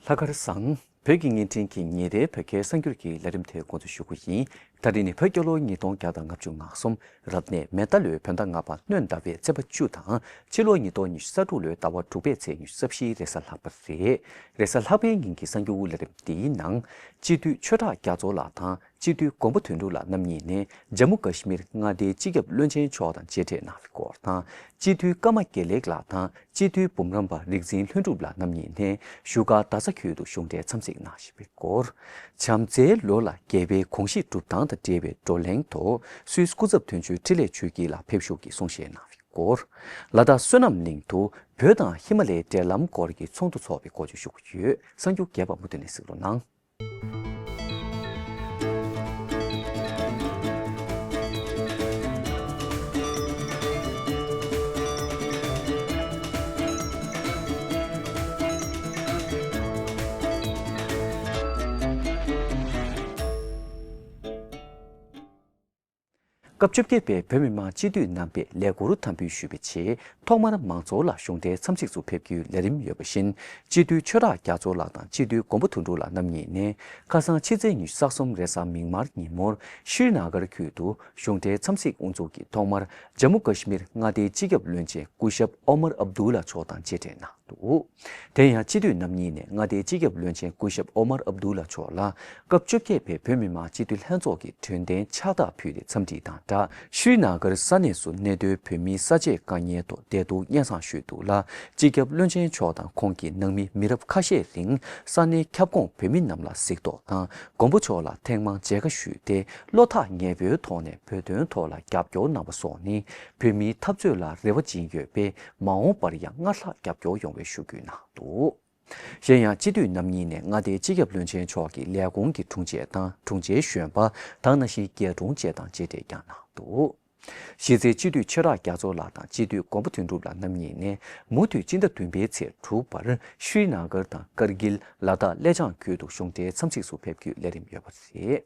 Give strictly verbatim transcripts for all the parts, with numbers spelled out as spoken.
ཐ་སྐར་བཟང་། བོད་ཀྱི་བརྙན་འཕྲིན་གྱི་ཉིན་རེའི་བོད་སྐད་གསར་འགྱུར་གྱི་ལས་རིམ་དེ་འགོ་འཛུགས་ཞུ་རྒྱུ་ཡིན། ད་རིང་ནི་བོད་རྒྱལ་ལོ་ཉིས་སྟོང་བརྒྱ་དང་ལྔ་བཅུ་ང་གསུམ། རབ་གནས་མེ་རྟ་ལོའི་བོད་ཟླ་ལྔ་པ་སྣྲོན་ཟླ་བའི་ཚེས་པ་བཅུ་དང་། ཕྱི་ལོ་ཉིས་སྟོང་ཉི་ཤུ་རྩ་དྲུག་ལོའི་ཟླ་བ་དྲུག་པའི་ཚེས་ཉི་ཤུ་རྩ་བཞིའི་རེས་གཟའ་ལྷག་པ་རེད། རེས་གཟའ་ལྷག་པའི་ཉིན་གྱི་གསར་འགྱུར་ལས་རིམ་འདིའི་ནང་། སྤྱི་འཐུས་ཆོས་གྲགས་རྒྱ་མཚོ་ལགས་དང་། སྤྱི་འཐུས་མགོན་པོ་དོན་གྲུབ་ལགས་རྣམ་གཉིས་ནས་ཇམ་མུ་ཀ་ཤི་མིར་མངའ་སྡེའི་སྤྱི་ཁྱབ་བློན་ཆེན་མཆོག་དང་མཇལ་འཕྲད་གནང་བའི་སྐོར་དང་། སྤྱི་འཐུས་ཀརྨ་དགེ་ལེགས་ལགས་དང་། སྤྱི་འཐུས་འབུམ་རམས་པ་རིག་འཛིན་ལྷུན་གྲུབ་ལགས་རྣམ་གཉིས་ནས་བཞུགས་སྒར་རྡ་ས་ཁུལ་དུ་གཞུང་འབྲེལ་འཚམས་གཟིགས་གནང་བཞིན་པའི་སྐོར། བྱམས་བརྩེའི་ལོ་ལ་རྒྱལ་བའི་དགོངས་གཞི་སྒྲུབ་སྟངས་དང་འབྲེལ་བའི་བགྲོ་གླེང་ཐོག་སུད་སི་སྐུ་ཚབ་དོན་གཅོད་འཕྲིན་ལས་ཆོས་སྐྱིད་ལགས་ཕེབས་བཞུགས་ཀྱིས་གསུང་བཤད་གནང་བའི་སྐོར། ལ་དྭགས་བསོད་ནམས་གླིང་དུ་བོད་དང་ཧི་མ་ལའི་འབྲེལ་ལམ་སྐོར་གྱི་ཚོགས་འདུ་འཚོགས་པའི་སྐོར་བཅས་ཞུ་གི་ཡོད། གསར་འགྱུར་རྒྱས་པ་མུ་མཐུད་ནས་གཟིགས་རོགས་གནང་། སྐབས་བཅོ་བརྒྱད་པའི་བོད་མི་མང་སྤྱི་འཐུས་རྣམ་པས་ལས་འཁུར་དམ་འབུལ་ཞུས་པའི་རྗེས། ཐོག་མར་མང་ཚོགས་ལ་གཞུང་འབྲེལ་འཚམས་གཟིགས་སུ་ཕེབས་རྒྱུའི་ལས་རིམ་ཡོད་པ་བཞིན། སྤྱི་འཐུས་ཆོས་གྲགས་རྒྱ་མཚོ་ལགས་དང་སྤྱི་འཐུས་མགོན་པོ་དོན་གྲུབ་ལགས་རྣམ་གཉིས་ནས། ཁ་སང་ཕྱི་ཚེས་ཉི་ཤུ་རྩ་གསུམ་རེས་གཟའ་མིག་དམར་ཉིན་མོར་ཤྲི་ན་གར་ཁུལ་དུ་གཞུང་འབྲེལ་འཚམས་གཟིགས་དབུ་འཛུགས་ཀྱིས་ཐོག་མར་ཇམ་མུ་ཀ་ཤི་མིར་མངའ་སྡེའི་སྤྱི་ཁྱབ་བློན་ཆེན་སྐུ་ཞབས་ཨོ་མར་ཨབ་དུ་ལ་མཆོག་དང་མཇལ་འཕྲད་གནང་འདུག་དེ་ཡང་སྤྱི་འཐུས་རྣམ་གཉིས་ནས་མངའ་སྡེའི་སྤྱི་ཁྱབ་བློན་ཆེན་སྐུ་ཞབས་ཨོ་མར་ཨབ་དུ་ལ་མཆོག་ལ་སྐབས་བཅོ་བརྒྱད་པའི་བོད་མི་མང་སྤྱི་འཐུས་ལྷན་ཚོགས་ཀྱི་གྲོས་འདེམས་ཕྱག་རྟགས་ཕུལ་ཏེ་འཚམས་འདྲི་དང་སྦྲགས། ཤྲི་ན་གར་ས་གནས་སུ་གནས་སྡོད་བོད་མིའི་ས་བཅད་དཀའ་ངལ་ཐོག་བདེ་སྡུག་སྙན་སེང་ཞུས་འདུག་ལ། སྤྱི་ཁྱབ་བློན་ཆེན་མཆོག་དང་ཁོང་གི་ནང་མི་མི་རབས་ཁ་ཤས་རིང་ས་གནས་ཁྱབ་ཁོངས་བོད་མི་རྣམས་ལ་གཟིགས་རྟོག་དང་མགོན་པོ་མཆོག་ལ་ཐེངས་མང་མཇལ་ཁ་ཞུས་ཏེ། བློ་ཐག་ཉེ་པོའི་ཐོག་ནས་བོད་དོན་ཐོག་ལ་རྒྱབ་སྐྱོར་གནང་བ་སོགས་ནི་བོད་མིའི་འཐབ་རྩོད་ལ་རེ་བ་སྦྱིན་ཡོད་པས། མ་འོངས་པར་ཡང་སྔར་ལྷག་རྒྱབ་སྐྱོར་ཡོང་བའི་ཞུ་སྐུལ་གནང་འདུག་གཞན་ཡང་སྤྱི་འཐུས་རྣམ་གཉིས་ནས་མངའ་སྡེའི་སྤྱི་ཁྱབ་བློན་ཆེན་མཆོག་གི་ལས་ཁུངས་ཀྱི་དྲུང་ཆེ་དང་དྲུང་ཆེ་གཞོན་པ་དང་ནང་བཞིན་རྒྱལ་དྲུང་བཅས་དང་མཇལ་འཕྲད་ཀྱང་གནང་འདུག་གཞི་རྩའི་སྤྱི་འཐུས་ཆོས་གྲགས་རྒྱ་མཚོ་ལགས་དང་སྤྱི་འཐུས་མགོན་པོ་དོན་གྲུབ་ལགས་རྣམ་གཉིས་ནས་མུ་མཐུད་སྤྱི་ཟླ་བདུན་པའི་ཚེས་དྲུག་པར་ཤྲི་ན་གར་དང་ཀར་གིལ། ལ་དྭགས་ཀླད་བྱང་ཁུལ་དུ་གཞུང་འབྲེལ་འཚམས་གཟིགས་སུ་ཕེབས་རྒྱུའི་ལས་རིམ་ཡོད་པ་རེད།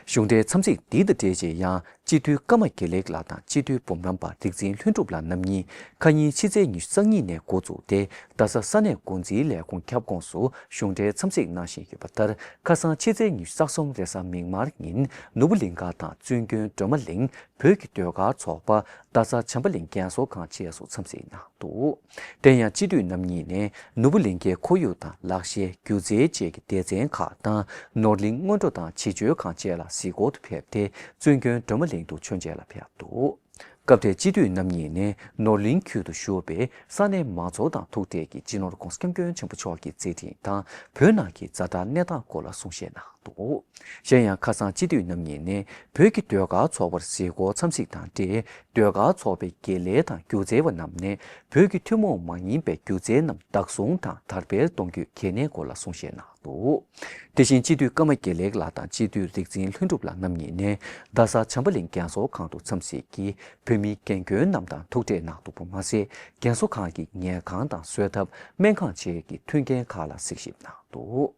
གཞུང་འབྲེལ་འཚམས་གཟིགས་འདི་དང་འབྲེལ་རྗེས་ཡང་སྤྱི་འཐུས་ཀརྨ་དགེ་ལེགས་ལགས་དང་སྤྱི་འཐུས་འབུམ་རམས་པ་རིག་འཛིན་ལྷུན་གྲུབ་ལགས་རྣམ་གཉིས་ཁ་ཉིན་ཕྱི་ཚེས་ཉི་ཤུ་རྩ་གཉིས་ནས་འགོ་བཙུགས་ཏེ། རྡ་ས་ས་གནས་འགོ་འཛིན་ལས་ཁུངས་ཁྱབ་ཁོངས་སུ་གཞུང་འབྲེལ་འཚམས་གཟིགས་གནང་བཞིན་ཡོད་པ་ལྟར། ཁ་སང་ཕྱི་ཚེས་ཉི་ཤུ་རྩ་གསུམ་རེས་གཟའ་མིག་དམར་ཉིན་ནོར་བུ་གླིང་ཁ་དང་བཙུན་དགོན་སྒྲོལ་མ་གླིང་། བོད་ཀྱི་ཟློས་གར་ཚོགས་པ། རྡ་ས་བྱམས་པ་གླིང་རྒན་གསོ་ཁང་བཅས་སུ་འཚམས་གཟིགས་གནང་འདུག་དེ་ཡང་སྤྱི་འཐུས་རྣམ་གཉིས་ནས་ནོར་བུ་གླིང་ཁའི་ཁོར་ཡུག་དང་ལག་ཤེས་སྒྱུ་རྩལ་བཅས་ཀྱི་སྡེ་ཚན་ཁག་དང་། ནོར་གླིང་སྔོན་འགྲོ་དང་བྱིས་བཅོལ་ཁང་བཅས་ལ་གཟིགས་སྐོར་དུ་ཕེབས་ཏེ། བཙུན་དགོན་སྒྲོལ་མ་གླིང་དུ་མཆོད་མཇལ་ལ་ཕེབས་འདུག་སྐབས་དེར་སྤྱི་འཐུས་རྣམ་གཉིས་ནས་ནོར་གླིང་ཁུལ་དུ་བཞུགས་པའི་ས་གནས་མང་ཚོགས་དང་ཐུག་འཕྲད་ཀྱིས་སྤྱི་ནོར་༧གོང་ས་༧སྐྱབས་མགོན་ཆེན་པོ་མཆོག་གི་མཛད་འཕྲིན་དང་བོད་ནང་གི་ཛ་དྲག་གནས་སྟངས་སྐོར་ལ་གསུང་བཤད་གནང་འདུག་གཞན་ཡང་ཁ་སང་སྤྱི་འཐུས་རྣམ་གཉིས་ནས་བོད་ཀྱི་ཟློས་གར་ཚོགས་པར་གཟིགས་སྐོར་འཚམས་གཟིགས་དང་འབྲེལ། ཟློས་གར་ཚོགས་པའི་དགེ་ལས་དང་སྒྱུ་རྩལ་བ་རྣམས་ནས་བོད་ཀྱི་ཐུན་མོང་མ་ཡིན་པའི་སྒྱུ་རྩལ་རྣམས་བདག་བཟུང་དང་དར་སྤེལ་གཏོང་རྒྱུའི་གལ་གནད་སྐོར་ལ་གསུང་བཤད་གནང་འདུག་དེ་བཞིན་སྤྱི་འཐུས་ཀརྨ་དགེ་ལེགས་ལགས་དང་སྤྱི་འཐུས་རིག་འཛིན་ལྷུན་གྲུབ་ལགས་རྣམ་གཉིས་ནས་རྡ་ས་བྱམས་པ་གླིང་རྒན་གསོ་ཁང་དུ་འཚམས་གཟིགས་ཀྱིས་བོད་མིའི་རྒན་རྒོན་རྣམས་དང་ཐུག་འཕྲད་གནང་འདུག་པ་མ་ཟད། རྒན་གསོ་ཁང་གི་ཉལ་ཁང་དང་གསོལ་ཐབ། སྨན་ཁང་བཅས་ཀྱི་མཐུན་རྐྱེན་ཁག་ལ་གཟིགས་ཞིབ་གནང་འདུག་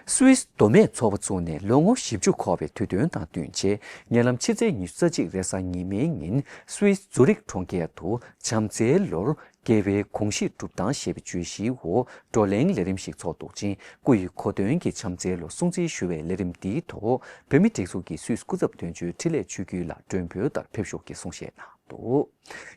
སུད་སི་མདོ་སྨད་ཚོགས་པ་བཙུགས་ནས་ལོ་ངོ་བཞི་བཅུ་འཁོར་བའི་དུས་སྟོན་དང་བསྟུན་ཆེད། ཉེ་ལམ་ཕྱི་ཚེས་ཉི་ཤུ་རྩ་གཅིག་རེས་གཟའ་ཉི་མའི་ཉིན་སུད་སི་ཛུ་རིག་གྲོང་ཁྱེར་དུ་བྱམས་བརྩེའི་ལོར་རྒྱལ་བའི་དགོངས་གཞི་སྒྲུབ་སྟངས་ཞེས་པའི་བརྗོད་གཞིའི་འོག་བགྲོ་གླེང་ལས་རིམ་ཞིག་ཚོགས་འདུག་ཅིང་། སྐུ་ཡི་གོ་སྟོན་གྱི་བྱམས་བརྩེའི་ལོ་སྲུང་བརྩི་ཞུ་བའི་ལས་རིམ་འདིའི་ཐོག་བོད་མིའི་སྒྲིག་འཛུགས་ཀྱི་སུད་སི་སྐུ་ཚབ་དོན་གཅོད་འཕྲིན་ལས་ཆོས་སྐྱིད་ལགས་མགྲོན་འབོད་ལྟར་ཕེབས་ཞུགས་ཀྱིས་གསུང་བཤད་གནང་འདུག་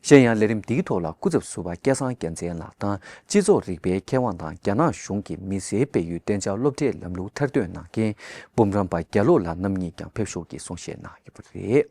གཞན་ཡང་ལས་རིམ་འདིའི་ཐོག་ལ་སྐུ་ཚབ་ཟུར་པ་སྐལ་བཟང་རྒྱལ་མཚན་ལགས་དང་། སྤྱི་ཚོགས་རིག་པའི་མཁས་དབང་དང་རྒྱ་ནག་གཞུང་གི་མི་སེར་སྤེལ་ཡུལ་གཏན་འཇགས་སློབ་གྲྭའི་ལམ་ལུགས་མཐར་སྐྲོད་གནང་མཁན་འབུམ་རམས་པ་རྒྱ་ལོ་ལགས་རྣམ་གཉིས་ཀྱང་ཕེབས་ཞུགས་ཀྱིས་གསུང་བཤད་གནང་ཡོད་པ་རེད།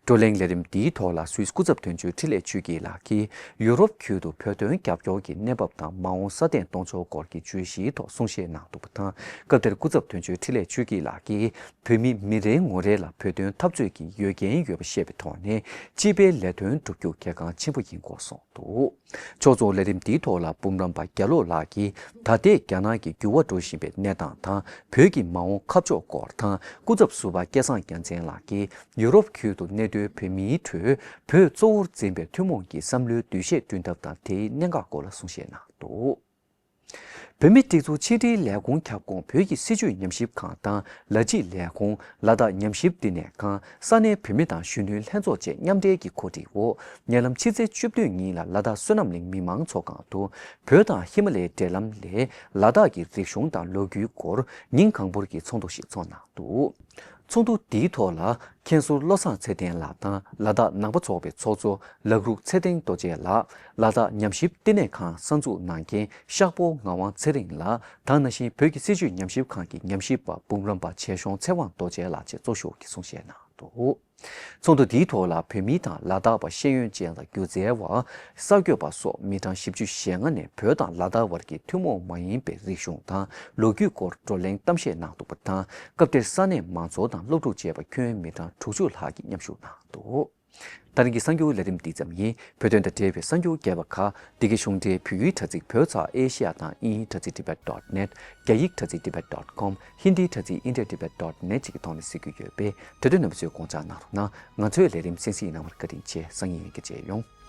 བགྲོ་གླེང་ལས་རིམ་འདིའི་ཐོག་ལ་སུད་སི་སྐུ་ཚབ་དོན་གཅོད་འཕྲིན་ལས་ཆོས་སྐྱིད་ལགས་ཀྱིས་ཡུ་རོབ་ཁུལ་དུ་བོད་དོན་རྒྱབ་སྐྱོར་གྱི་གནས་བབ་དང་མ་འོངས་སྲ་བརྟན་གཏོང་ཕྱོགས་སྐོར་གྱི་བརྗོད་གཞིའི་ཐོག་གསུང་བཤད་གནང་འདུག་པ་དང་། སྐབས་དེར་སྐུ་ཚབ་དོན་གཅོད་འཕྲིན་ལས་ཆོས་སྐྱིད་ལགས་ཀྱིས། བོད་མི་མི་རེ་ངོ་རེ་ལ་བོད་དོན་འཐབ་རྩོད་ཀྱི་ཡོད་འགན་ཡོད་པ་ཤེས་པའི་ཐོག་ནས་སྤྱི་པའི་ལས་དོན་བསྒྲུབ་རྒྱུ་གལ་འགངས་ཆེན་པོ་ཡིན་སྐོར་གསུངས་འདུག་ཕྱོགས་མཚུངས་ལས་རིམ་འདིའི་ཐོག་ལ་འབུམ་རམས་པ་རྒྱ་ལོ་ལགས་ཀྱིས་ད་ལྟའི་རྒྱ་ནག་གི་འགྱུར་བ་འགྲོ་བཞིན་པའི་གནས་སྟངས་དང་བོད་ཀྱི་མ་འོངས་ཁ་ཕྱོགས་སྐོར་དང་། སྐུ་ཚབ་ཟུར་པ་སྐལ་བཟང་རྒྱལ་མཚན་ལགས་ཀྱིས་ཡུ་རོབ་ཁུལ་དུ་གནས་སྡོད་བོད་མིའི་ཁྲོད་བོད་གཙོ་བོར་འཛིན་པའི་ཐུན་མོང་གྱི་བསམ་བློའི་འདུ་ཤེས་བསྐྲུན་ཐབས་དང་དེའི་གནད་འགག་སྐོར་ལ་གསུང་བཤད་གནང་འདུག་བོད་མིའི་སྒྲིག་འཛུགས་ཕྱི་དྲིལ་ལས་ཁུངས་ཁྱབ་ཁོངས་བོད་ཀྱི་སྲིད་བྱུས་ཉམས་ཞིབ་ཁང་དང་ལ་སྤྱི་ལས་ཁུངས། ལ་དྭགས་ཉམས་ཞིབ་བསྟི་གནས་ཁང་། ས་གནས་བོད་མི་དང་གཞོན་ནུའི་ལྷན་ཚོགས་བཅས་མཉམ་འབྲེལ་གྱིས་གོ་སྒྲིག་འོག་ཉེ་ལམ་ཕྱི་ཚེས་བཅུ་བདུན་ཉིན་ལ་ལ་དྭགས་བསོད་ནམས་གླིང་མི་མང་ཚོགས་ཁང་དུ་བོད་དང་ཧི་མ་ལའི་འབྲེལ་ལམ་ལས་ལ་དྭགས་ཀྱི་རིག་གཞུང་དང་ལོ་རྒྱུས་སྐོར་ཉིན་གང་པོར་གྱི་ཚོགས་འདུ་ཞིག་ཚོགས་གནང་འདུག། ཚོགས་འདུ་འདིའི་ཐོག་ལ་མཁན་ཟུར་བློ་བཟང་ཚེ་བརྟན་ལགས་དང་ལ་དྭགས་ནང་པ་ཚོགས་པའི་ཚོགས་གཙོ་ལག་རུག་ཚེ་བརྟན་རྡོ་རྗེ་ལགས། ལ་དྭགས་ཉམས་ཞིབ་བསྟི་གནས་ཁང་གསར་འཛུགས་གནང་མཁན་ཤག་པོ་ངག་དབང་ཚེ་རིང་ལགས་དང་ནང་བཞིན་བོད་ཀྱི་སྲིད་བྱུས་ཉམས་ཞིབ་ཁང་གི་ཉམས་ཞིབ་པ་འབུམ་རམས་པ་ཆེ་གཞོང་ཚེ་དབང་རྡོ་རྗེ་ལགས་བཅས་གཙོ་བཞུགས་ཀྱིས་གསུང་བཤད་གནང་འདུག། ཚོགས་འདུ་འདིའི་ཐོག་ལ་བོད་མི་དང་ལ་དྭགས་པ་ཤེས་ཡོན་ཅན་དང་སྒྱུ་རྩལ་བ། གསར་འགོད་པ་སོགས་མི་གྲངས་བཞི་བཅུ་ཞེ་ལྔ་ནས་བོད་དང་ལ་དྭགས་བར་གྱི་ཐུན་མོང་མ་ཡིན་པའི་རིག་གཞུང་དང་ལོ་རྒྱུས་སྐོར་བགྲོ་གླེང་གཏམ་བཤད་གནང་འདུག་པ་དང་། སྐབས་དེར་ས་གནས་མང་ཚོགས་དང་སློབ་ཕྲུག་བཅས་པ་ཁྱོན་མི་གྲངས་དྲུག་ཅུ་ལྷག་གིས་མཉམ་ཞུགས་གནང་འདུག། ད་རིང་གི་གསར་འགྱུར་ལས་རིམ་འདི་ཙམ་ཡིན། བོད་དོན་དང་འབྲེལ་བའི་གསར་འགྱུར་རྒྱས་པ་ཁག་འདི་གའི་གཞུང་འབྲེལ་བོད་ཡིག་དྲ་ཚིགས་བོད་ཚགས་ཨེ་ཤེ་ཡ་དང་དབྱིན་ཡིག་དྲ་ཚིགས་tibet dot net། རྒྱ་ཡིག་དྲ་ཚིགས་tibet dot com། ཧིན་དིའི་དྲ་ཚིགས india tibet dot net བཅས་ཀྱི་ཐོག་ནས་གཟིགས་རྒྱུ་ཡོད་པས། དེ་དོན་རྣམ་པ་ཚོས་དགོངས་འཇགས་གནང་རོགས་གནང་། ང་ཚོའི་ལས་རིམ་གསན་གཟིགས་གནང་བར་བཀའ་དྲིན་ཆེ། སང་ཉིན་ཡང་བསྐྱར་མཇལ་ཡོང་།